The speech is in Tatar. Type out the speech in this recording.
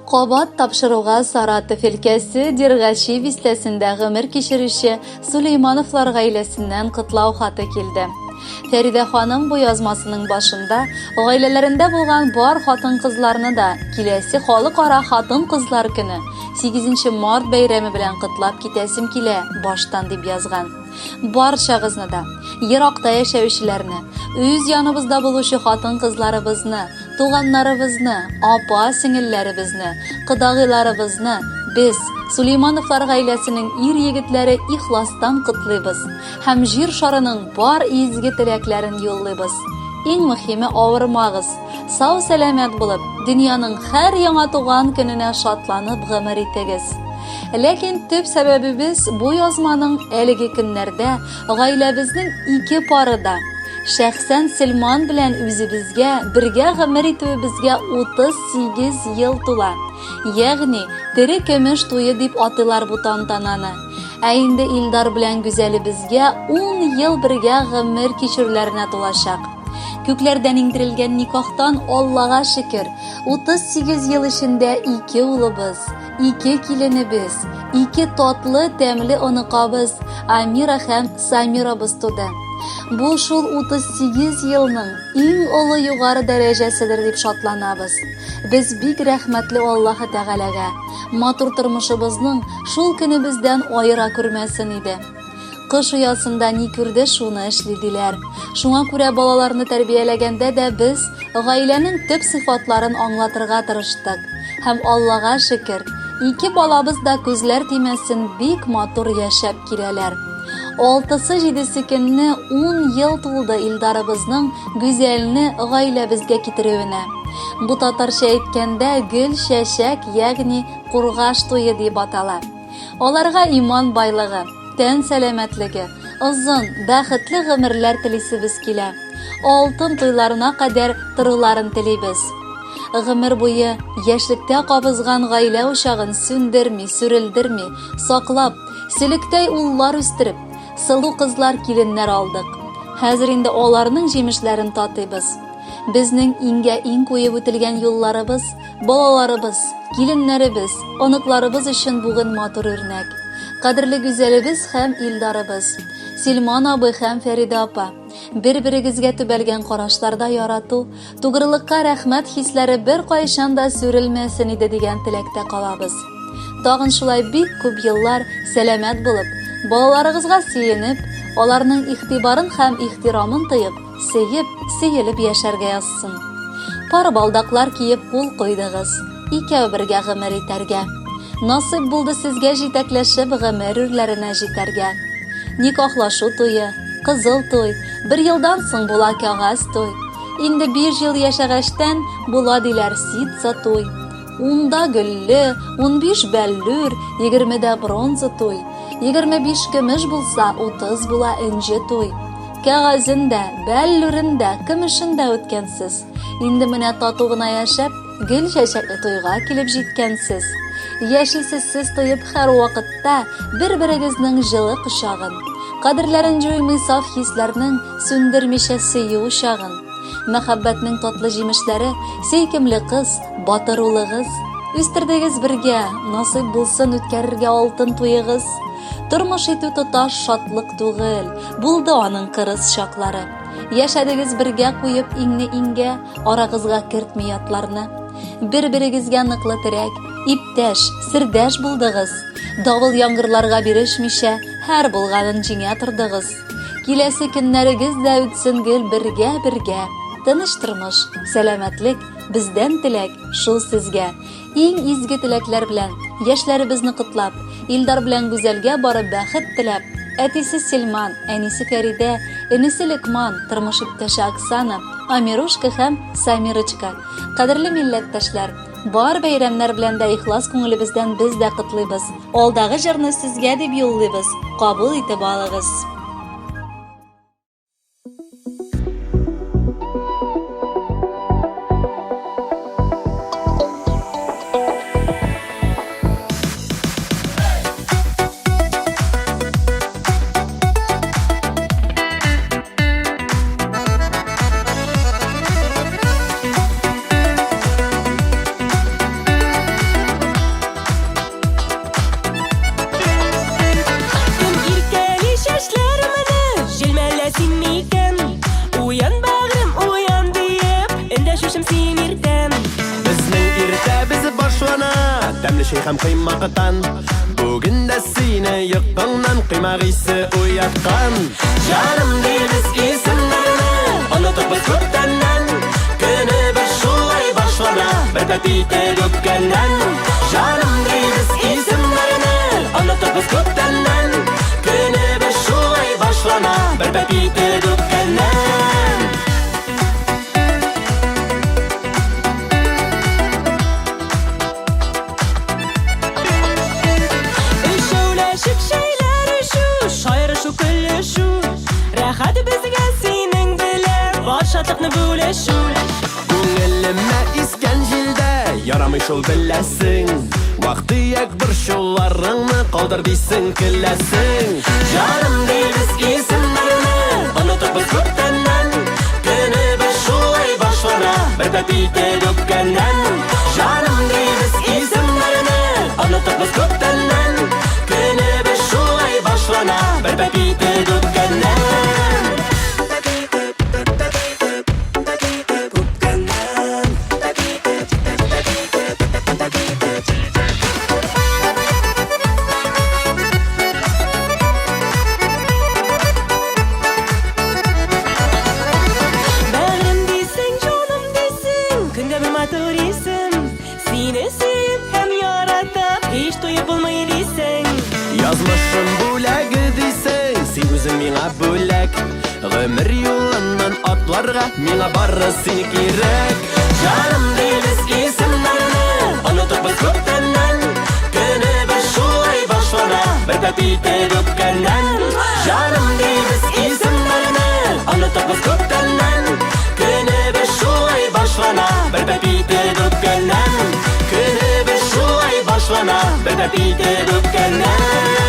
Кабат тапшыруга Саратов өлкәсе Дергачи бистәсендә гомер кичерүче Сулеймановлар гаиләсеннән котлау хаты килде. Фәридә ханым бу язмасының башында гаиләләрендә булган бар хатын-кызларны да киләсе Халыкара хатын-кызлар көне, 8 март бәйрәме белән котлап китәсем килә баштан дип язган. Барчагызны да, еракта яшәүчеләрне, үз яныбызда булучы хатын-кызларыбызны, туганнарыбызны, апа-сеңелләребезне, кодагыйларыбызны без, Сулеймановлар гаиләсенең ир-егетләре ихластан котлыйбыз һәм җир шарының бар изге теләкләрен юллыйбыз. Иң мөһиме авырмагыз, сау-сәламәт булып, дөньяның һәр яңа туган көненә шатланып гомер итегез. Ләкин төп сәбәбебез бу язманың әлеге көннәрдә гаиләбезнең ике пары да, шәхсән Сельман белән үзебезгә бергә гомер итүебезгә 38 ел тула. Ягъни, тере көмеш туе дип атыйлар бу тантананы. Ә инде Илдар белән Гүзәлебезгә 10 ел бергә гомер кичерүләренә тулачак. Күкләрдән иңдерелгән никахтан Аллага шөкер, 38 ел эчендә ике улыбыз, ике киленебез, ике татлы, тәмле оныкабыз Амира һәм Самирабыз туды. Бу шул 38 елның иң олы югары дәрәҗәседер дип шатланабыз. Без бик рәхмәтле Аллаһы Тәгаләгә. Матур тормышыбызның шул көнебездән аера күрмәсен иде. Кош оясында ни күрде, шуны эшли диләр. Шуңа күрә балаларны тәрбияләгәндә дә без гаиләнең төп сыйфатларын аңлатырга тырыштык. Һәм Аллага шөкер, ике балабыз да күзләр тимәсен бик матур яшәп киләләр. Алтысы-җидесе көнне ун ел тулды Илдарыбызның Гүзәлне гаиләбезгә китерүенә. Бу татарча әйткәндә гөл чәчәк, ягъни кургаш туе дип атала. Аларга иман байлыгы, тән сәламәтлеге, озын, бәхетле гомерләр телисебез килә. Алтын туйларына кадәр торуларын телибез. Гомер буе яшьлектә кабызган гаилә учагын сүндерми, сүрелдерми, саклап, Сөлектәй уллар үстереп, сылу кызлар, киленнәр алдык. Хәзер инде аларның җимешләрен татыйбыз. Безнең иңгә иң куеп үтелгән юлларыбыз, балаларыбыз, киленнәребез, оныкларыбыз өчен бүген матур үрнәк. Кадерле Гүзәлебез һәм Илдарыбыз, Сильман абый һәм Фәридә апа, бер-берегезгә төбәлгән карашларда ярату, тугрылыкка рәхмәт хисләре беркайчан да сүрелмәсен иде дигән теләктә калабыз. Тагын шулай бик күп еллар сәламәт булып, балаларыгызга сөенеп, аларның игътибарын һәм ихтирамын тоеп, сөеп, сөелеп яшәргә язсын. Пар балдаклар киеп кул куйдыгыз, икәү бергә гомер итәргә. Насыйп булды сезгә җитәкләшеп гомер үрләренә җитәргә. Никахлашу туе, кызыл туй, бер елдан соң була кәгазь туй. Инде 5 ел яшәгәчтән була диләр ситса туй. Унда гөлле, 15 бәллүр, егермедә бронза туй. 25 көмеш булса, 30 була энҗе туй. Кәгазен дә, бәллүрен дә, көмешен дә үткәнсез. Инде менә тату гына яшәп, гөл чәчәкле туйга килеп җиткәнсез. Яшисез сез тоеп һәрвакытта бер-берегезнең җылы кочагын. Кадерләрен җуймый саф хисләрнең сүндермичә сөю учагын. Мәхәббәтнең татлы җимешләре, сөйкемле кыз, батыр улыгыз. Үстердегез бергә, насыйп булсын үткәрергә алтын туегыз. Тормыш итү тоташ шатлык түгел, булды аның кырыс чаклары. Яшәдегез бергә куеп иңне иңгә, арагызга кертми ятларны. Бер-берегезгә ныклы терәк, иптәш, сердәш булдыгыз. Давыл яңгырларга бирешмичә, һәр булганын җиңә тордыгыз. Киләсе көннәрегез дә үтсен гел бергә-бергә. Тыныч тормыш, сәламәтлек, бездән теләк шул сезгә. Иң изге теләкләр белән, яшьләребезне котлап, Илдар белән Гүзәлгә барып бәхет теләп, әтисе Сельман, әнисе Фәридә, энесе Лекман, тормыш иптәше Оксана, Амирушка һәм Самирочка. Кадерле милләттәшләр, бар бәйрәмнәр белән дә ихлас күңелебездән без дә котлыйбыз. Алдагы җырны сезгә дип юллыйбыз, кабул итеп алыгыз. иртәм. Безнең иртәбез башлана тәмле чәй һәм коймактан. Бүген дә сине йокыңнан коймак исе уяткан. Җаным дибез исемнәрне, онытып без күптәннән. Көнебез шулай башлана, бер тәти итеп үпкәннән. Җаным дибез исемнәрне, онытып без күптәннән. Көнебез шулай башлана, бер тәти итеп үпкәннән. Өчәүләшеп чәйләр эчү, шаярышу, көлешү. Рәхәт безгә синең белән бар шатлыкны бүлешү. Күңелемә искән җилдә ярамый шул, беләсең. Вак-төяк борчуларыңны калдыр дисең, көләсең. Җаным дибез исемнәрне, онытып без күптәннән. Көнебез шулай башлана, бер тәти итеп үпкәннән. Җаным дибез исемнәрне, онытып без күптәннән. Көнебез шулай башлана, бер тәти итеп үпкәннән. Бәгърем дисең, җаным дисең, көндә бер матур исем. Сине сөеп һәм яратып, һич туеп булмый дисең. Язмышым бүләге дисең, син үзең миңа бүләк. Гомер юлыннан атларга миңа бары син кирәк. Җаным дибез исемнәрне, онытып без күптәннән. Көнебез шулай башлана, бер тәти итеп үпкәннән. Җаным дибез исемнәрне, онытып без күптәннән. Көнебез шулай башлана, бер тәти итеп үпкәннән. Көнебез шулай башлана, бер тәти итеп үпкәннән.